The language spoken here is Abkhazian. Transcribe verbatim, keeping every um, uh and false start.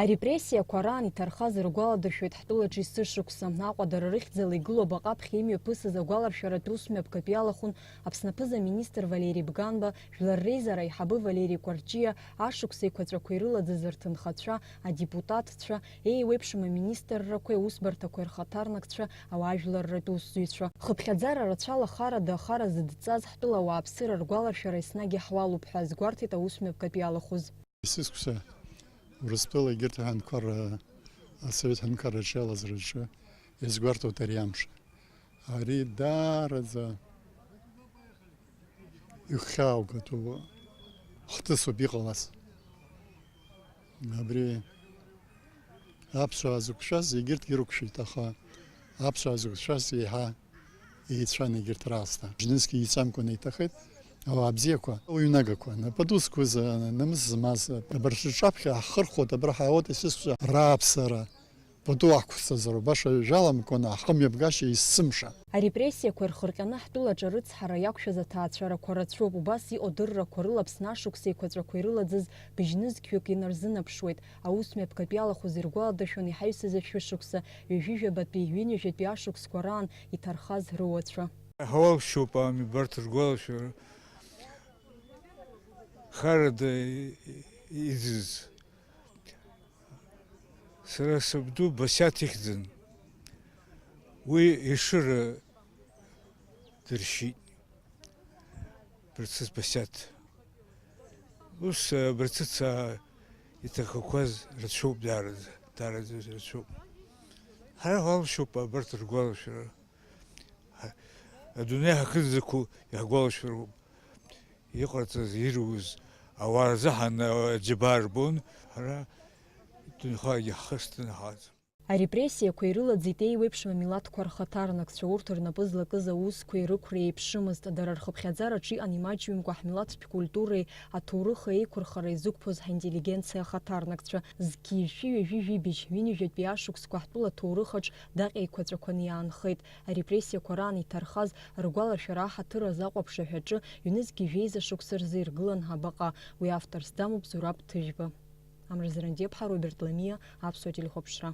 Арепрессиақәа раан иҭархаз ргәаладыршәоит ҳтәылаҿы есышықәса. Аҟәа дара рыхьӡала игылоу абаҟа аԥхьа имҩаԥысыз агәаларшәаратә усмҩаԥгатә иалахәын Аԥсны аԥыза-министр Валери Бганба, Жәлар Реизара аиҳабы Валери Кәарҷиа, ашықәс еиқәаҵәақәа ирылаӡыз рҭынхацәа, адепутатцәа, еиуеиԥшым аминистррақәеи аусбарҭақәеи рхаҭарнакцәа, ауаажәларратә усзуҩцәа. Хыԥхьаӡара рацәала харада ахара зыдҵаз ҳтәыла ауааԥсыра ргәаларшәара еснагь иаҳуалуп ҳәа азгәарҭеит аусмҩаԥгатә иалахәыз. Есышықәса Урыстәыла егьырҭ аҳәынҭқарра, асовет ҳәынҭқарраҿы иалаз рҿы иазгәарҭоит ари амш. Ари даараӡа игәхьааугатәу хҭысуп иҟалаз. Абри аԥсуаа зықәшәаз егьырҭгьы рықәшәеит, аха аԥсуаа зықәшәаз еиҳа еицәан егьырҭ раасҭа. Жнызқьи еицәамкәаны иҭахеит, ауаа бзиақәа, уаҩнагақәа, нападу зқәыз, намыс змаз, абарҭ рҿаԥхьа ҳхырхәоит, абра ҳаауеит, есышықәса рааԥсара. Пату ақәсҵазароуп, баша жәаламкәаны ҳхымҩаԥгашьа есымша. Арепрессиақәа ирхырҟьаны ҳтәылаҿы арыцҳара иақәшәаз аҭаацәарақәа рацәоуп, убас иҟоу адыррақәа рыла Аԥсны ашықәс еиқәаҵәақәа ирылаӡыз быжьнызқьҩык инарзынаԥшуеит. Аусмҩаԥгатә иалахәыз иргәаладыршәон иҳаҩсыз ашәышықәса, ҩажәижәабатәи, ҩынҩажәатәи ашықәсқәа раан иҭархаз руацәа. Ҳауалшьоуп ами, убарҭ ргәалашәара харада иӡыз. Сара сабду Басиаҭ ихьӡын. Уи Ешыра дыршьит. Барцыц Басиаҭ. Ус, а, Барцыц, а, иҭахақәаз рацәоуп, даараӡа, даараӡа рацәоуп. Ҳара ҳалшоуп абарҭ ргәалашәара. Ҳа-, адунеи ҳахьынӡақәу иаҳгәалашәароуп. Иҟарҵаз, ируз, ауаа рзыҳәан, а, аџьабаа рбон, ҳара дунеихалагьы ҳхы шҭанаҳаз. Арепрессиақәа ирылаӡит еиуеиԥшым амилаҭқәа рхаҭарнакцәа, урҭ рнапы злакыз аусқәеи рықәреи еиԥшымызт, дара рхыԥхьаӡараҿы иҟан имаҷҩымкәа ҳмилаҭтә культуреи аҭоурыхи еиқәырхара изықәԥоз ҳинтеллигенциа ахаҭарнакцәа. Зқьи жәшәи ҩажәи жәибжь ҩынҩажәатәи ашықәсқәа ҳтәыла аҭоурыхаҿ даҟьа еиқәаҵәақәаны иаанхеит. Арепрессиақәа раан иҭархаз ргәаларшәара аҳаҭыр азы Аҟәа аԥшаҳәаҿы ҩнызқьи жәеиза шықәса рзы иргылан абаҟа. Уи авторс дамоуп Зураб Ҭыжәба. Амра Зрандиаԥҳа, Роберт Ламиа, Аԥсуа телехәаԥшра.